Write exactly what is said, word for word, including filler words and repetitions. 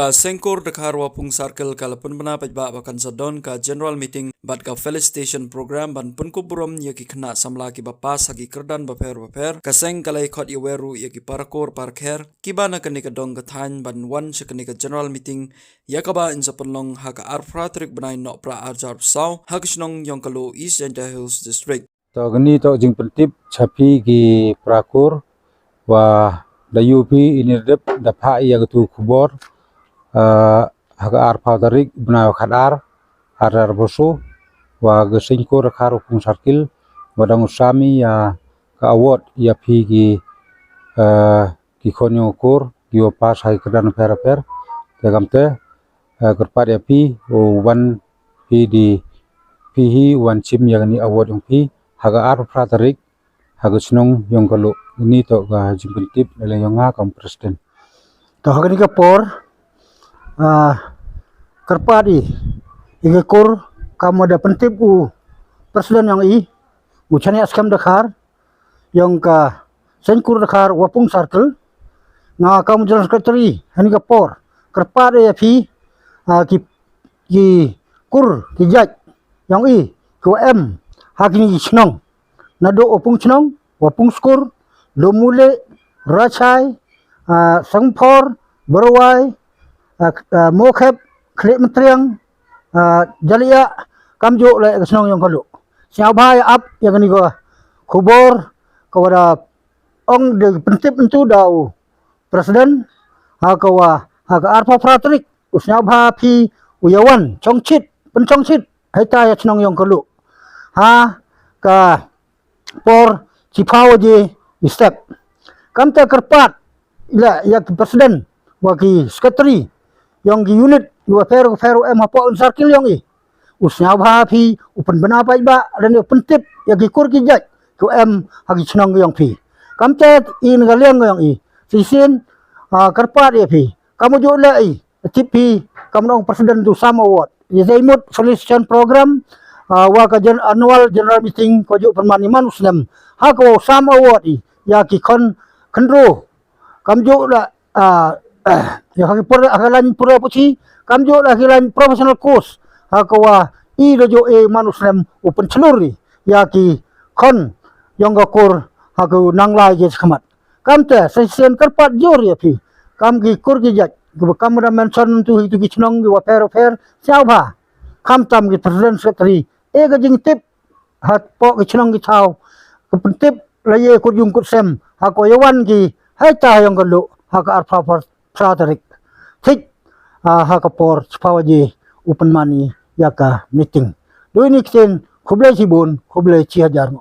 Ka Seng Kur Dkhar Wapung Circle ka la pynbna paidbah ba kan sa don ka general meeting bad ka felicitation program ban pynkup burom ïa ki khynnah samla kiba pass ha ki kyrdan bapher bapher. Ka seng ka la ïakhot ïawer ruh ïa ki para kur para kher kiba na kane ka dong ka thaiñ ban wan sha kane ka general meeting, ïa kaba yn sa pynlong ha ka arphew phra tarik bnai Nohprah arhajar arphew saw ha ka shnong Iongkaluh, East Jaintia Hills District. To, kane to jingpyntip sha phi ki para kur, wa da ïohi phi ïa kane, da phah ïa katu ka khubor, ah, ha ka arphew phra tarik bnai khatar, arhajar arphew saw, wa ka Seng Kur Dkhar Wapung Circle, wa dang sam ïa ka award ïa phi ki, ah, ki khun ïong kur kiwa pass ha ki kyrdan bapher bapher. Te kamte, eh, kyrpad ïa phi, u wan phi, da phi hi u wan shim ïa kane ka award jong phi ha ka arphew phra tarik ha ka shnong Iongkaluh. Kane to ka jingpyntip na liang jong nga kum u president. To ha kane ka por, ah, kyrpad ïa i, i ka kur, kam da pyntip u president jong i, u Chaniah Skhem Dkhar, jong ka Seng Kur Dkhar Wapung Circle, nga kam u general secretary ha kane ka por, kyrpad ïa phi, ah, ki, ki kur ki jait jong i kiwa em ha kine ki shnong, naduh Wapung Chnong, Wapung Skur, Lumulieh, Rashai, ah, Sengphor, Brawai, ah, ah, Mawkhep, Khliehmyntriang, ah, Jaliah, kamjooh la ka shnong Iongkaluh. Sngewbha ïa ap ïa kane ka khubor kawa da ong, da pyntip mynta da u president, ha kawa ha ka arphew phra tarik u sngewbha phi u ïa wan chongchit, pynchongchit hei ta ïa shnong Iongkaluh ha ka por shiphew baje i step. Kamte kyrpad ïa, ïa ki president wa ki secretary jong ki unit kiwa pher pher u em hapoh u circle jong i, u sngewbha phi u pynbna paidbah lane u pyntip ïa ki kur ki jait kiwa em ha ki shnong jong phi. Kamte i na ka liang jong i, shisien, ah, kyrpad ïa phi, kam u jooh leh i, tip phi, kam u nong president u sam award, ïa jingmut felicitation program, ah, wa ka gen-, annual general meeting ko jooh pynman i man u snem, ha kawa u sam award i ïa ki khun khynroo, kamjooh la, ah, ïa ha ki por, ha ka lain pule puthi, kamjooh la ki lain professional course, ha kawa i da jooh i man u snem u pynchlur i ïa ki khun jong ka kur ha ka nang lai ki shakhmat. Kamte shisien kyrpad jur ïa phi, kam ki kur ki jait kiwa kam da mention tu hi tu ki shnong kiwa pher pher, sngewbha, khamtam ki president secretary, e ka jingtip hapoh ki shnong ki thaw, ka pyntip la ïa kut yung kut sem ha ko ïa wan ki hei ta Iongkaluh ha ka arphew phra tarik. Thik, ah, ha ka por shiphew baje u pynman i ïa ka meeting. Dei ni ktien, khublei shibun, khublei shi hajar.